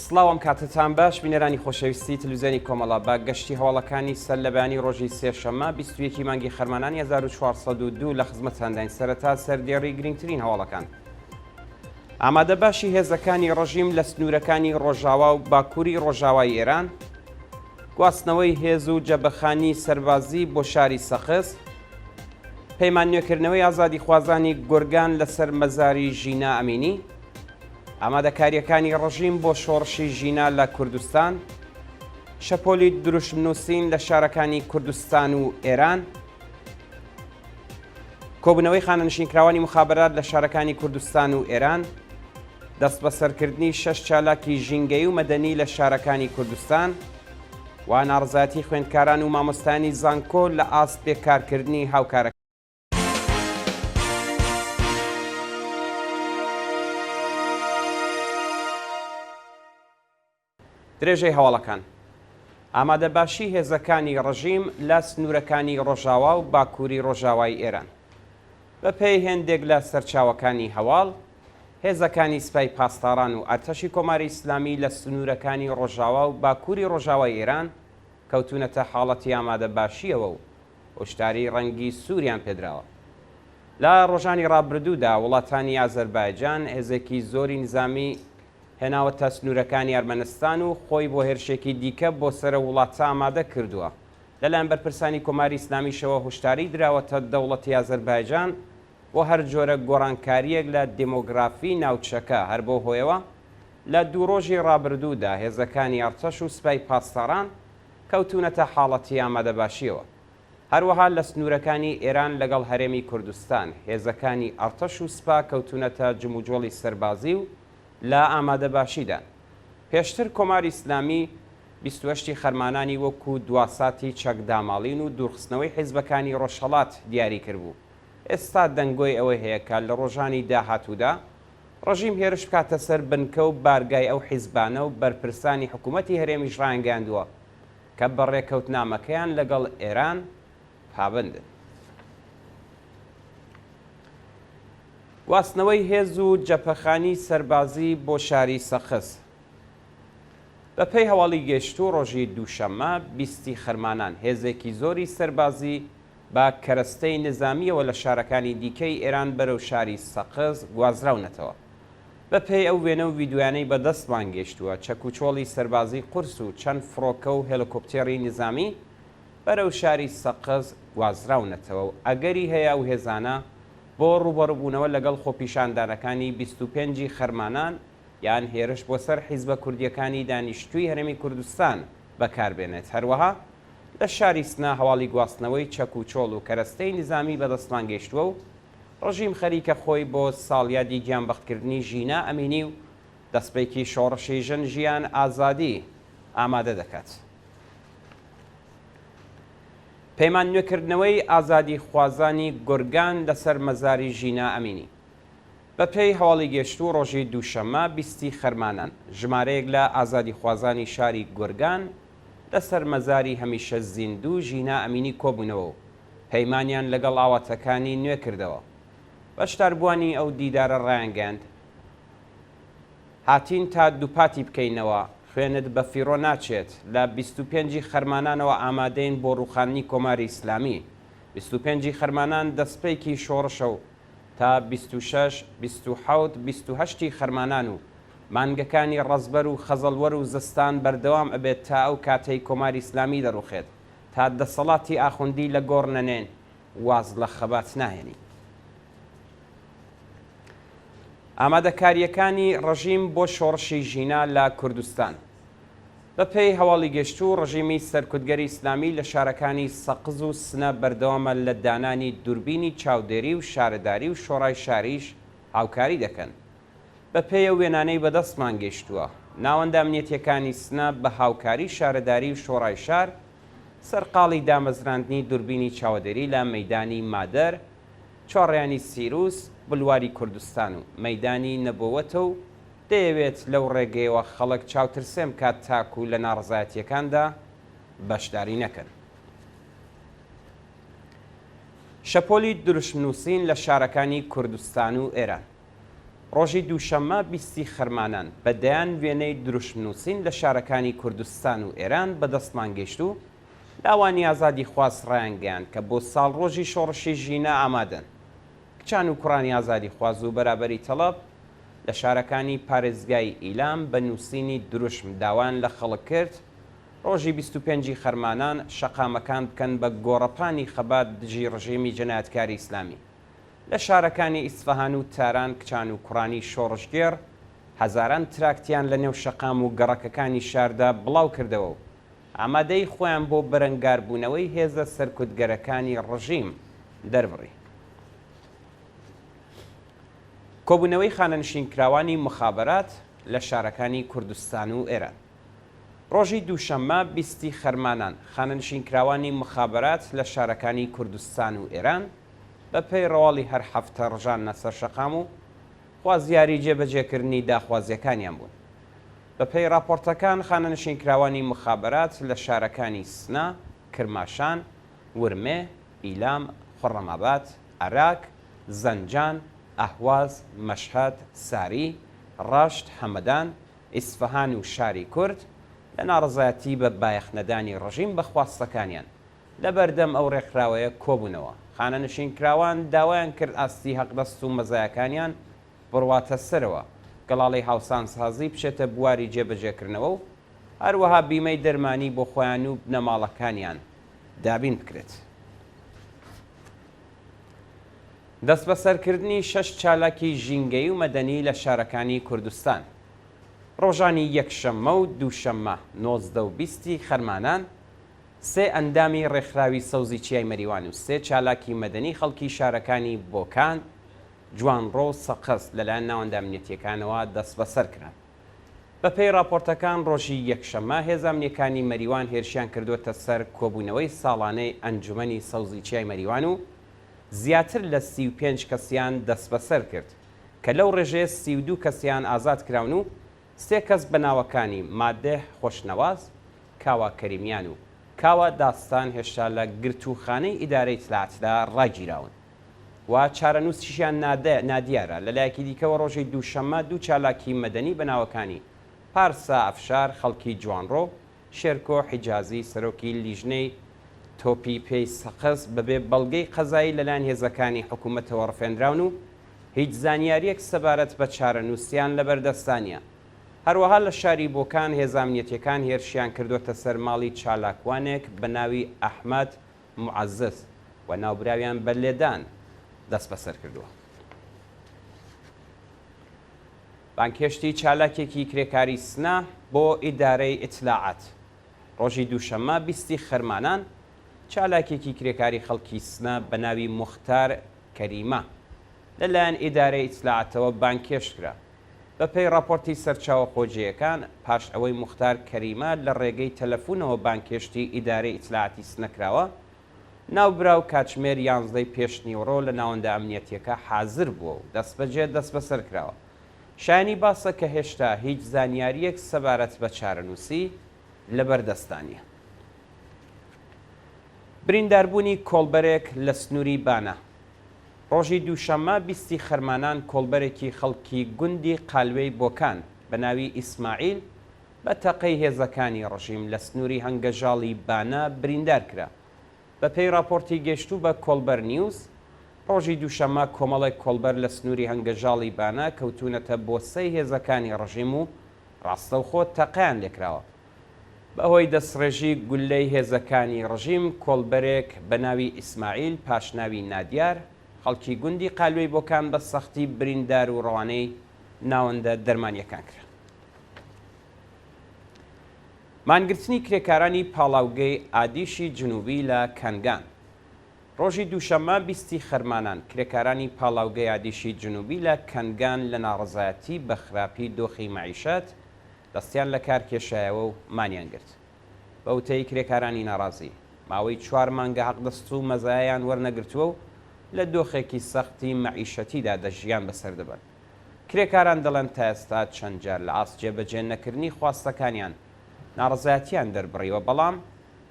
سڵاو ئەم کاتەتان باش بینەرانی خۆشەویستی تلویزیۆنی کۆمەڵە بە گەشتی هەواڵەکانی سەر لە بەیانی ڕۆژی سێشەممە 21 مانگی خەرمانانی 1402 لە خزمەتانداین سەرەتا سەردێڕی گرنگترین هەواڵەکان. ئامادەباشی هێزەکانی ڕژیم لە سنوورەکانی ڕۆژاوا و باکووری ڕۆژاوای ئێران، گواستنەوەی هێز و جەبەخانی سەربازی بۆ شاری سەقز، پەیمان نوێکردنەوەی ئازادیخوازانی گورگان لەسەر مەزاری ژینا ئەمینی، ئامادەکارییەکانی ڕژیم بۆ شۆڕشی ژینا لە کوردستان، شەپۆلی دروشمنووسین لە شارەکانی کوردستان و ئێران، کۆبوونەوەی خانەنشینکراوانی موخابەرات لە شارەکانی کوردستان و ئێران، دەستبەسەرکردنی شەش چالاکی ژینگەیی و مەدەنی لە شارەکانی کوردستان و ناڕەزایەتی خوێندکاران و مامۆستایانی زانکۆ لە ئاست بێکارکردنی هاوکارەکان. درێژەی هەواڵەکان. ئامادەباشی هێزەکانی ڕژیم لە سنوورەکانی ڕۆژاوا و باکووری ڕۆژاوای ئێران. بە پێی هێندێک لە سەرچاوەکانی هەواڵ، هێزەکانی سپای پاسداران و ئەرتەشی کۆماری ئیسلامی لە سنوورەکانی ڕۆژاوا و باکووری ڕۆژاوای ئێران کەوتوونەتە حاڵەتی ئامادەباشییەوە و هۆشداریی ڕەنگی سووریان پێدراوە. لە ڕۆژانی ڕابردوودا وڵاتانی ئازەربایجان هێزێکی زۆری نیزامی هێناوەتە سنوورەکانی ئەرمەنستان و خۆی بۆ هێرشێکی دیکە بۆ سەر ئەو وڵاتە ئامادە کردووە. لەلایەن بەرپرسانی کۆماری ئیسلامیشەوە هوشداری دراوەتە دەوڵەتی ئازەربایجان بۆ هەر جۆرە گۆڕانکارییەک لە دێمۆگرافی ناوچەکە، هەر بەو هۆیەوە لە دوو ڕۆژی ڕابردوودا هێزەکانی ئەرتەش و سپای پاسداران کەوتوونەتە حاڵەتی ئامادەباشییەوە. هەروەها لە سنوورەکانی ئێران لەگەڵ هەرێمی کوردستان، هێزەکانی ئەرتەش و سپا کەوتوونەتە جموجۆڵی سەربازی و لە ئامادەباشیدان. پێشتر کۆماری ئیسلامی 28 ی خەرمانانی وەکوو دواساتی چەکداماڵین و دوورخستنەوەی حیزبەکانی ڕۆژهەڵات دیاری کردبوو. ئێستا دەنگۆی ئەوە هەیە کە لە ڕۆژانی داهاتوودا ڕژیم هێرش بکاتە سەر بنکە و بارگای ئەو حیزبانە و بەرپرسانی حکوومەتی هەرێمیش ڕایانگەیاندووە کە بە ڕێکەوتنامەکەیان لەگەڵ ئێران پابەندن. گواستنەوەی هێز و جەپەخانی سەربازی بۆ شاری سەقز. بە پێی هەواڵی گەیشتوو ڕۆژی دووشەممە بیستی خەرمانان هێزێکی زۆری سەربازی بە کەرەستەی نزامییەوە لە شارەکانی دیکەی ئێران بەرەو شاری سەقز گوازراونەتەوە. بە پێی ئەو وێنە و ڤیدیۆیانەی بە دەستمان گەیشتووە، چەکوچۆڵی سەربازی قورس و چەند فڕۆکە و هێلۆکۆپتێڕی نیزامی بەرەو شاری سەقز گوازراونەتەوە و ئەگەری هەیە ئەو هێزانە بۆ ڕووبەڕووبوونەوە لەگەڵ خۆپیشاندانەکانی 25 ی خەرمانان یان هێرش بۆ سەر حیزبە کوردییەکانی دانیشتووی هەرێمی کوردستان بەکار بێنێت. هەروەها لە شاری سنە هەواڵی گواستنەوەی چەکوچۆڵ و کەرەستەی نیزامی بە دەستمان گەیشتووە و ڕژیم خەریکە خۆی بۆ ساڵیادی گیانبەختکردنی ژینا ئەمینی و دەستپێکی شۆڕشی ژن ژیان ئازادی ئامادە دەکات. پەیمان نوێکردنەوەی ئازادیخوازانی گورگان لەسەر مەزاری ژینا ئەمینی. بەپێی هەواڵی گەشتوو ڕۆژی دووشەممە بیستی خەرمانان ژمارەیەک لە ئازادیخوازانی شاری گورگان لەسەر مەزاری هەمیشە زیندوو ژینا ئەمینی کۆبوونەوە و پەیمانیان لەگەڵ ئاواتەکانی نوێ کردەوە. بەشداربووانی ئەو دیدارە ڕایانگەیاند، هاتین تا دووپاتی بکەینەوە، خوێنت بەفیڕۆ ناچێت، لە 25 ی خەرمانانەوە ئامادەین بۆ ڕووخاندنی کۆماری ئیسلامی. 25 ی خەرمانان دەسپێکی شۆڕشە و تا 26، 27، 28 ی خەرمانان و مانگەکانی ڕەزبەر و خەزەڵوەر و زستان بەردەوام ئەبێت تا ئەو کاتەی کۆماری ئیسلامی دەڕووخێت. تا دەسەڵاتی ئاخوندی لە گۆڕ نەنێن واز لە خەبات ناهێنین. ئامادەکارییەکانی ڕژیم بۆ شۆڕشی ژینا لە کوردستان. بە پێی هەواڵی گەشتوو ڕژیمی سەرکوتگەری ئیسلامی لە شارەکانی سەقز و سنە بەردەوامە لە دانانی دوربینی چاودێری و شارەداری و شۆڕای شاریش هاوکاری دەکەن. بە پێی ئەو وێنانەی بە دەستمان گەیشتووە، ناوەندە ئەمنیەتییەکانی سنە بە هاوکاری شارەداری و شۆڕای شار سەرقاڵی دامەزراندنی دوربینی چاوەدێری لە مەیدانی مادەر، چوارڕیانی سیروس، بلواری کوردستان و مەیدانی نەبۆوەتە و دەیەوێت لەو ڕێگەیەوە خەڵک چاوترسێن بکات تاکوو لە ناڕەزایەتییەکاندا بەشداری نەکەن. شەپۆلی دروشمنووسین لە شارەکانی کوردستان و ئێران. ڕۆژی دووشەممە بیستی خەرمانان بە دەیان وێنەی دروشمنووسین لە شارەکانی کوردستان و ئێران بە دەستمان گەیشت و لاوانی ئازادیخواز ڕایانگەیاند کە بۆ ساڵڕۆژی شۆڕشی ژینا ئامادەن. کچان و کوڕانی ئازادیخواز و بەرابەری تەڵەب لە شارەکانی پارێزگای ئیلام بە نووسینی دروشم داوایان لە خەڵک کرد ڕۆژی 25 ی خەرمانان شەقامەکان بکەن بە گۆڕەپانی خەبات دژی ڕژێمی جەنایەتکاری ئیسلامی. لە شارەکانی ئیسفەهان و تاران کچان و کوڕانی شۆڕشگێڕ هەزاران تراکتیان لە نێو شەقام و گەڕەکەکانی شاردا بڵاو کردەوە و ئامادەیی خۆیان بۆ بەرەنگاربوونەوەی هێزە سەرکوتگەرەکانی ڕژیم دەربڕی. کۆبوونەوەی خانەنشینکراوانی موخابەرات لە شارەکانی کوردستان و ئێران. ڕۆژی دووشەممە بیستی خەرمانان، خانەنشینکراوانی موخابەرات لە شارەکانی کوردستان و ئێران بە پێی ڕەواڵی هەر هەفتە ڕژاننە سەر شەقام و خوازیاری جێبەجێکردنی داخوازییەکانیان بوون. بە پێی ڕاپۆڕتەکان خانەنشینکراوانی موخابەرات لە شارەکانی سنە، کرماشان، ورمێ، ئیلام، خوڕەماباد، ئەراک، زەنجان، ئەهواز، مەشهەد، ساری، ڕەشت، هەمەدان، ئیسفەهان و شاری کورد لە ناڕەزایەتی بە بایەخنەدانی ڕژیم بە خواستەکانیان لە بەردەم ئەو ڕێکخراوەیە کۆبوونەوە. خانەنشینکراوان داوایان کرد ئاستی هەقدەست و مەزایاکانیان بڕواتە سەرەوە، گەڵاڵەی هاوسانسازی بچێتە بواری جێبەجێکردنەوە و هەروەها بیمەی دەرمانی بۆ خۆیان و بنەماڵەکانیان دابین بکرێت. دەستبەسەرکردنی شەش چالاکی ژینگەیی و مەدەنی لە شارەکانی کوردستان ڕۆژانی یەکشەممە و دووشەممە 19 و 20 ی خەرمانان سێ ئەندامی ڕێکخراوی سەوزی چیای مەریوان و سێ چالاکی مەدەنی خەڵکی شارەکانی بۆکان، جوانڕۆ و سەقز لەلایەن ناوەندە ئەمنیەتییەکانەوە دەستبەسەر کران. بەپێی ڕاپۆرتەکان ڕۆژی یەکشەممە هێزە ئەمنییەکانی مەریوان هێرشیان کردووەتە سەر کۆبوونەوەی ساڵانەی ئەنجومەنی سەوزی چیای مەریوان و زیاتر لە 35 کەسیان دەستبەسەر کرد کە لەو ڕێژەیە 32 کەسیان ئازاد کراون و سێ کەس بە ناوەکانی مادح خۆشنەواز، کاوە کەریمیان و کاوە داستان هێشتا لە گرتووخانەی ئیدارەی ئیتلاعاتدا ڕاگیراون و چارەنووسیشیان نادیارە. لەلایەکی دیکەوە ڕۆژی دووشەممە دوو چالاکی مەدەنی بە ناوەکانی پارسا ئەفشار خەڵکی جوانڕۆ و شێرکۆ حیجازی سەرۆکی لیژنەی تۆپی پێی سەقز بەبێ بەڵگەی قەزایی لەلایەن هێزەکانی حکوومەتەوە ڕفێندراون و هیچ زانیارییەک سەبارەت بە چارەنووسیان لەبەردەستدا نییە. هەروەها لە شاری بۆکان هێزە ئەمنیەتیەکان هێرشیان کردووەتە سەر ماڵی چالاکوانێک بە ناوی ئەحمەد موعەزز و ناوبراویان بە لێدان دەستبەسەر کردووە. بانگهێشتی چالاکێکی کرێکاری سنە بۆ ئیدارەی ئیتلاعات ڕۆژی دووشەممە بیستی خەرمانان چالاکێکی کرێکاری خەڵکی سنە بە ناوی موختار کەریمە لە لایەن ئیدارەی ئیتلاعاتەوە بانگهێشت کرا. بە پێی ڕاپۆرتی سەرچاوە خۆجێیەکان، پاش ئەوەی موختار کەریمە لە ڕێگەی تەلەفوونەوە بانگهێشتی ئیدارەی ئیتلاعاتی سنە کراوە، ناوبراو کاتژمێر یانزدەی پێشنیوەڕۆ لە ناوەندە ئەمنیەتییەکە حازر بووە و دەستبەجێ دەستبەسەر کراوە. شایانی باسە کە هێشتا هیچ زانیارییەک سەبارەت بە چارەنووسی لەبەر دەستدا نییە. برینداربوونی کۆڵبەرێک لە سنووری بانە. ڕۆژی دووشەممە بیستی خەرمانان کۆڵبەرێکی خەڵکی گوندی قالوێی بۆکان بە ناوی ئیسماعیل بە تەقەی هێزەکانی ڕژیم لە سنووری هەنگەژاڵی بانە بریندار کرا. بە پێی ڕاپۆرتی گەیشتوو بە کۆڵبەر نیوز، ڕۆژی دووشەممە کۆمەڵێک کۆڵبەر لە سنووری هەنگەژاڵی بانە کەوتوونەتە بۆسەی هێزەکانی ڕژیم و ڕاستەوخۆ تەقەیان لێکراوە. بە هۆی دەستڕێژی گوللەی هێزەکانی ڕژیم کۆڵبەرێک بە ناوی ئیسماعیل پاشناوی نادیار خەڵکی گوندی قالوێی بۆکان بە سەختی بریندار و ڕەوانەی ناوەندە دەرمانییەکان کرا. مانگرتنی کرێکارانی پاڵاوگەی ئادیشی جنوبی لە کەنگان ڕۆژی دووشەممە بیستی خەرمانان کرێکارانی پاڵاوگەی ئادیشی جنوبی لە کەنگان لە ناڕەزایەتی بە خراپی دۆخی مەعیشەت دەستیان لە کار کێشایەوە و مانیان گرت. بە وتەی کرێکارانی ناڕازی، ماوەی چوار مانگە حەقدەست و مەزایایان وەرنەگرتووە و لە دۆخێکی سەختی مەعیشەتیدا دەژیان بەسەر دەبەن. کرێکاران دەڵێن تا ئێستا چەند جار لە ئاست جێبەجێ نەکردنی خواستەکانیان ناڕەزایەتیان دەربڕیوە، بەڵام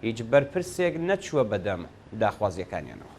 هیچ بەرپرسێک نەچووە بەدەم داخوازییەکانیانەوە.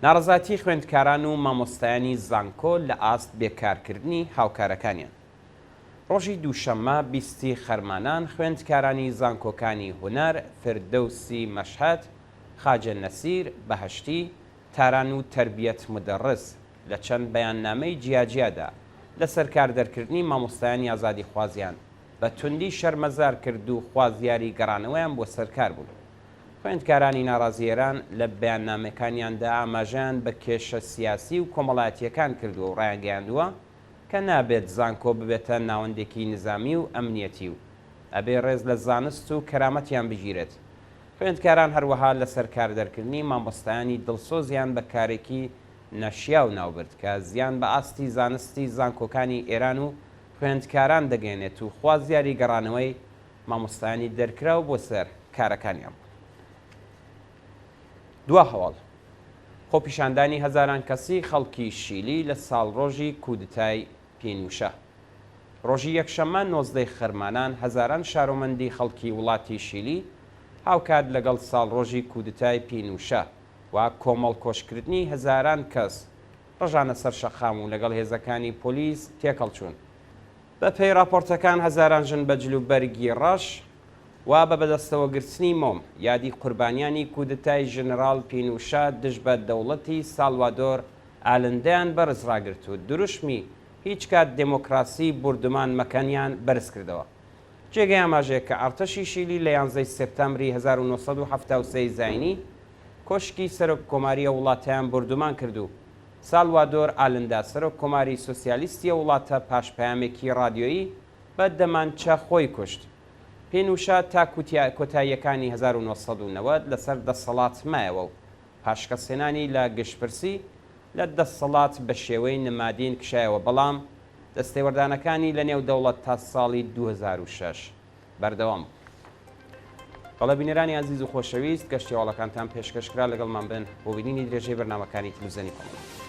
ناڕەزایەتی خوێندکاران و مامۆستایانی زانکۆ لە ئاست بێکارکردنی هاوکارەکانیان. ڕۆژی دووشەممە بیستی خەرمانان خوێندکارانی زانکۆکانی هونەر، فردەوسی مەشهەد، خاجە نەسیر، بەهەشتی، تاران و تەربیەت مودەڕس لە چەند بەیاننامەی جیاجیادا لەسەر کار دەرکردنی مامۆستایانی ئازادیخوازیان بە توندی شەرمەزار کرد و خوازیاری گەڕانەوەیان بۆ سەر کار بوون. خوێندکارانی ناڕازی ئێران لە بەیاننامەکانیاندا ئاماژەیان بە کێشە سیاسی و کۆمەڵایەتییەکان کردووە و ڕایانگەیاندووە کە نابێت زانکۆ ببێتە ناوەندێکی نیزامی و ئەمنیەتی و ئەبێ ڕێز لە زانست و کەرامەتیان بگیرێت. خوێندکاران هەروەها لەسەر کار دەرکردنی مامۆستایانی دڵسۆزیان بە کارێکی نەشیاو ناوبرد کە زیان بە ئاستی زانستی زانکۆکانی ئێران و خوێندکاران دەگەیەنێت و خوازیاری گەڕانەوەی مامۆستایانی دەرکراو بۆ سەر کارەکانیان بوون. دوا هەواڵ، خۆپیشاندانی هەزاران کەسی خەڵکی شیلی لە ساڵڕۆژی کودتای پینوشە. ڕۆژی یەکشەممە نۆزدەی خەرمانان هەزاران شارۆمەندی خەڵکی وڵاتی شیلی هاوکات لەگەڵ ساڵڕۆژی کودتای پینوشە و کۆمەڵکۆشکردنی هەزاران کەس ڕژانە سەر شەقام و لەگەڵ هێزەکانی پۆلیس تێکەڵچوون. بە پێی ڕاپۆرتەکان هەزاران ژن بە جل و بەرگی ڕەش و بە بەدەستەوەگرتنی مۆم یادی قوربانیانی کودتای ژنراڵ پینوشە دژ بە دەوڵەتی سالوادۆر ئالندەیان بەرز ڕاگرت و دروشمی هیچ کات دێمۆکراسی بوردومان مەکەنیان بەرز کردەوە. جێگەی ئاماژەیە کە ئەڕتەشی شیلی لە یانزەی سێپتامبری 1973 زایینی کۆشکی سەرۆک کۆماری ئەو وڵاتەیان بوردومان کرد و سالوادۆر ئالندا سەرۆک کۆماری سۆسیالیستی ئەو وڵاتە پاش پەیامێکی ڕادیۆیی بە دەمانچە خۆی کوشت. پینوشە تا کۆتاییەکانی 1990 لەسەر دەسەڵات مایەوە و پاش شکستهێنانی لە گشتپرسی لە دەسەڵات بە شێوەی نمادین کشایەوە بەڵام دەستێوەردانەکانی لە نێو دەوڵەت تا ساڵی 2006 بەردەوام بوو. بەڵێ بینەرانی ئازیز و خۆشەویست گەشتی هەواڵەکانتان پێشکەش کرا لەگەڵمان بن بۆ بینینی درێژەی بەرنامەکانی تلویزیۆنی کۆمەڵە.